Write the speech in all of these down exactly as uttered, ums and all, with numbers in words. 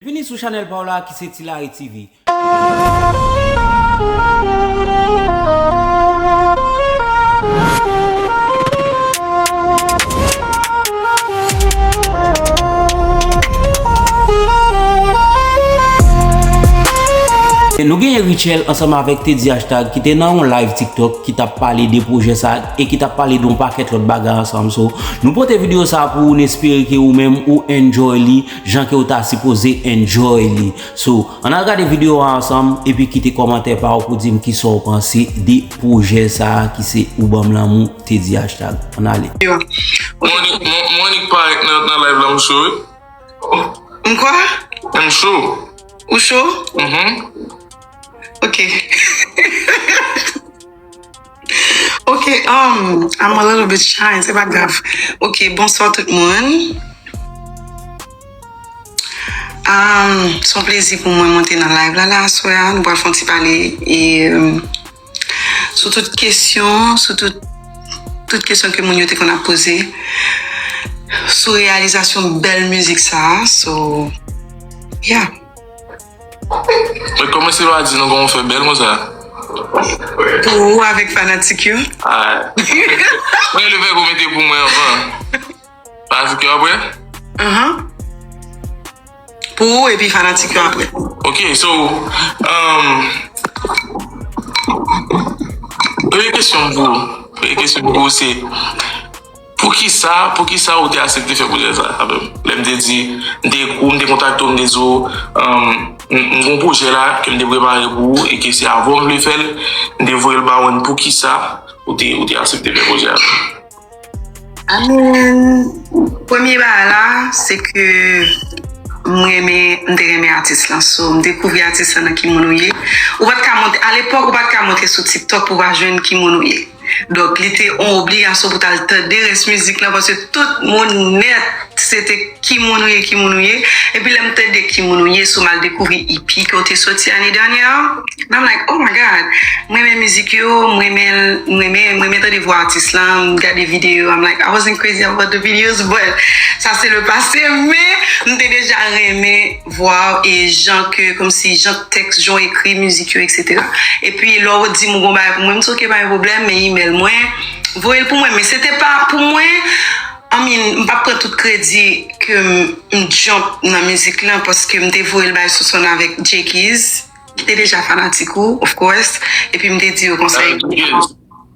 Byenvini sou chanèl pa w la ki se Ti Lari T V. E nou genyen Richel ansanm avèk Teddy Hashtag ki te nan yon live TikTok ki t ap pale de pwojè sa e ki t ap pale de yon pakèt lòt bagay ansanm. So, nou pote videyo sa pou ou, n espere ke ou menm ou enjoy li jan ke ou ta sipoze enjoy li. So, ann al gade videyo a ansanm epi kite kòmantè pa w pou di m kisa w panse de pwojè sa ki se Ou Ban M Lanmou, Teddy Hashtag. Ann ale. Yo. Mwen annik, mwen, mwen annik parèt nan, nan live la, m cho, wi. M kwa? M cho. Ou cho? Mhm. Ok. Ok, um, I'm a little bit shy, se pa grav. Ok, bonswa tout moun. Um, se yon plezi pou mwen monte nan live la, la, aswè a. Nou pral fè yon ti pale e, um, sou tout kesyon, sou tout, tout kesyon ke moun yo te konn ap poze sou reyalizasyon bèl mizik sa a. So, yeah. Mwen kòmanse pa di nou kòman w fè bèl konsa. Pou ou avèk fanatik yo? Ah. Mwen le fè pou mete pou mwen anvan. Fanatik yo apre? Ahan. Pou ou epi fanatik yo apre. Ok, so, um, premye kesyon m pou ou. Premye kesyon m pou ou se, poukisa, poukisa ou te aksepte fè pwojè sa avè m? Lè m te di, m te ekri w, m te kontakte w, m te di w, um, m, m gon pwojè la ke m te prepare pou ou e ke se avè w m vle fè l, m te voye l ba ou, poukisa ou te, ou te aksepte fè pwojè a avè m? I mean, premye bagay la, se ke m renmen, m te renmen atis lan. So, m dekouvri atis lan nan Ki Moun Ou Ye. Ou pa t ka monte, alepòk, ou pa t ka monte sou TikTok pou w pa jwenn Ki Moun Ou Ye. Donk, li te yon obligasyon pou w t al tande rès mizik lan, paske tout moun nèt, se te Ki Moun Ou Ye, Ki Moun Ou Ye. Epi lè m tande Ki Moun Ou Ye, so m al dekouvri E P ke w te soti ane dènyè an. And I'm like, oh my God, mwen renmen mizik yo, mwen renmen, mwen renmen, mwen renmen tande vwa atis lan, m gade videyo, I'm like, I wasn't crazy about the videos, but sa se le passé, men m te deja renmen vwa w e jan ke, kòmsi jan tèks, jan w ekri mizik yo, et cetera. Epi lè w di m ou gon bagay pou mwen, m di ok, pa gen pwoblèm, men email mwen, voye l pou mwen, men se te pa pou mwen, I mean, m p ap pran tout kredi ke m, m jump nan mizik lan, paske m te voye l bay Sosonn avèk Jay Keys. Ki te deja fanatik ou, of course, epi m te di yo konsa e ke,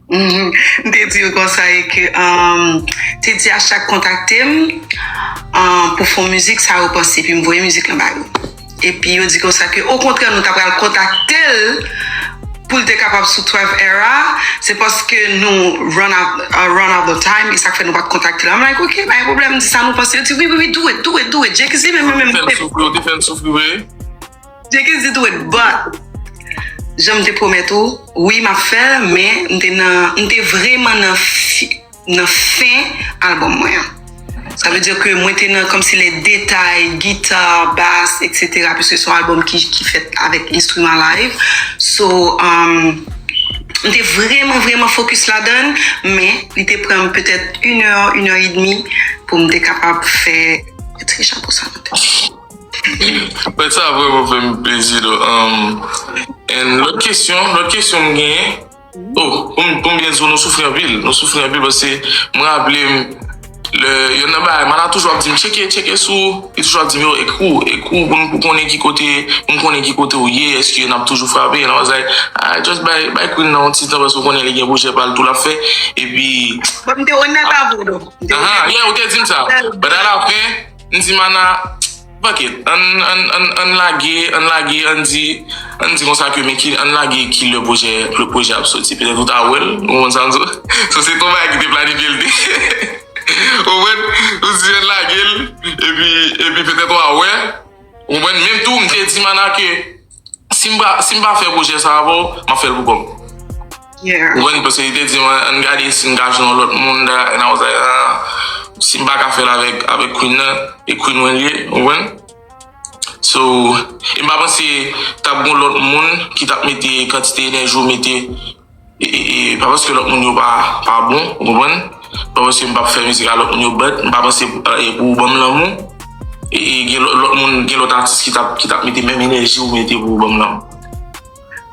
mhm, m te di yo konsa e ke, um, Teddy Hashtag kontakte m, um, pou fè yon mizik, sa yo panse, epi m voye mizik lan ba yo. Epi yo di konsa ke, okontrè, nou ta pral kontakte l pou l te kapab sou twelve Era, se paske nou run out, uh, run out of time, e sa k fè nou pa t kontakte l. I'm like, ok, pa gen pwoblèm, di sa nou panse. Yo di, wi, wi, wi, do it, do it, do it. Jay Keys li menm, li menm, li te fè n soufri, yo te fè n soufri vre. Jay Keys li do it, but jan m te pwomèt ou, wi, m ap fè l, men m te nan, m te vrèman nan fi-, nan fen albòm mwen an. Sa vle di ke mwen te nan kòmsi lè detay, gita, bas, et cetera, piske se yon albòm ki, ki fèt avèk enstriman live. So, um, m te vrèman, vrèman focus ladan l, men li te pran m petèt une heure, une heure et demie pou m te kapab fè retire chapo sa nan tèt. Mwen, sa vrèman fè m plezi, though. Um, and lòt kesyon, lòt kesyon m genyen. Oh, pou m, pou m byen di w, nou soufri anpil. Nou soufri anpil paske mwen raple m, lè, yonn nan bagay, Mana toujou ap di m, tcheke, tcheke sou, li toujou ap di m, yo, ekri w, ekri w pou n, pou konnen ki kote, pou m konnen ki kote w ye, èske n ap toujou frape, and I was like, ah, just bay, bay Queen nan yon ti tan paske w konnen li gen pwojè pa l tou l ap fè, epi. Bon, m te onèt avè w, though. M te onèt. Aha, yeah, ou te di m sa. But à la fin, m di Mana, fuck it, ann, ann, ann, ann lage, ann lage, ann di, ann di konsa ke men ki, ann lage ki lè pwojè, lè pwojè ap soti. Petèt ou ta wè l, ou konprann sa m di w? So, se t on bagay ki te planifye l te. Ou konprann? Nou di ann lage l, epi, epi petèt w a wè, ou konprann? Menm tou, m te di Mana ke si m pa, si m pa fè pwojè sa avè w, m ap fè l pou kò m. Yeah. Ou konprann? Paske li te di m, ann gade si n ka jwenn yon lòt moun, da, and I was like, ah, si m pa ka fè l avèk, avèk Queen nan, e Queen mwen li ye, ou konprann? So, e m pa panse t ap gon lòt moun ki t ap mete kantite enèji w mete, e, e, e, pa paske lòt moun yo pa, pa bon, ou konprann? Pa paske m p ap fè mizik a lòt moun yo, but m pa panse, e, pou Ou Ban M Lanmou, E, e gen lòt, lòt moun, gen lòt atis ki t ap, ki t ap mete menm enèji ou mete pou banm nan?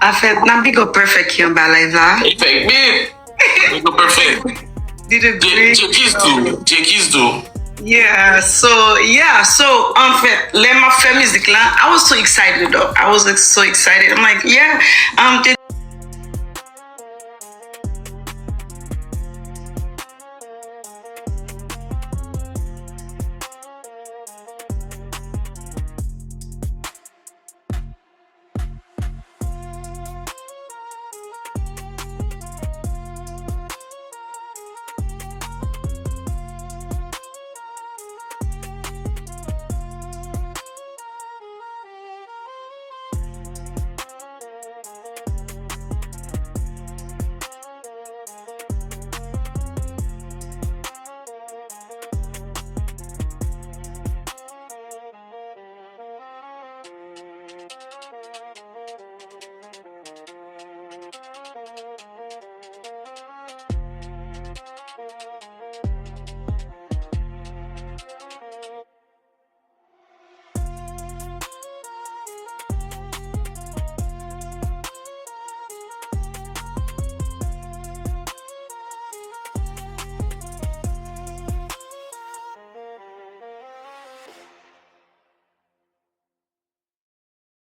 Anfèt, n ap big up Perfect ki anba live la. Perfect, man. Big up Perfect. Did a great Jekis tou. Jekis tou. Yeah, so, yeah, so, anfèt, lè m ap fè mizik la, I was so excited though. I was, like, so excited. I'm like, yeah, um,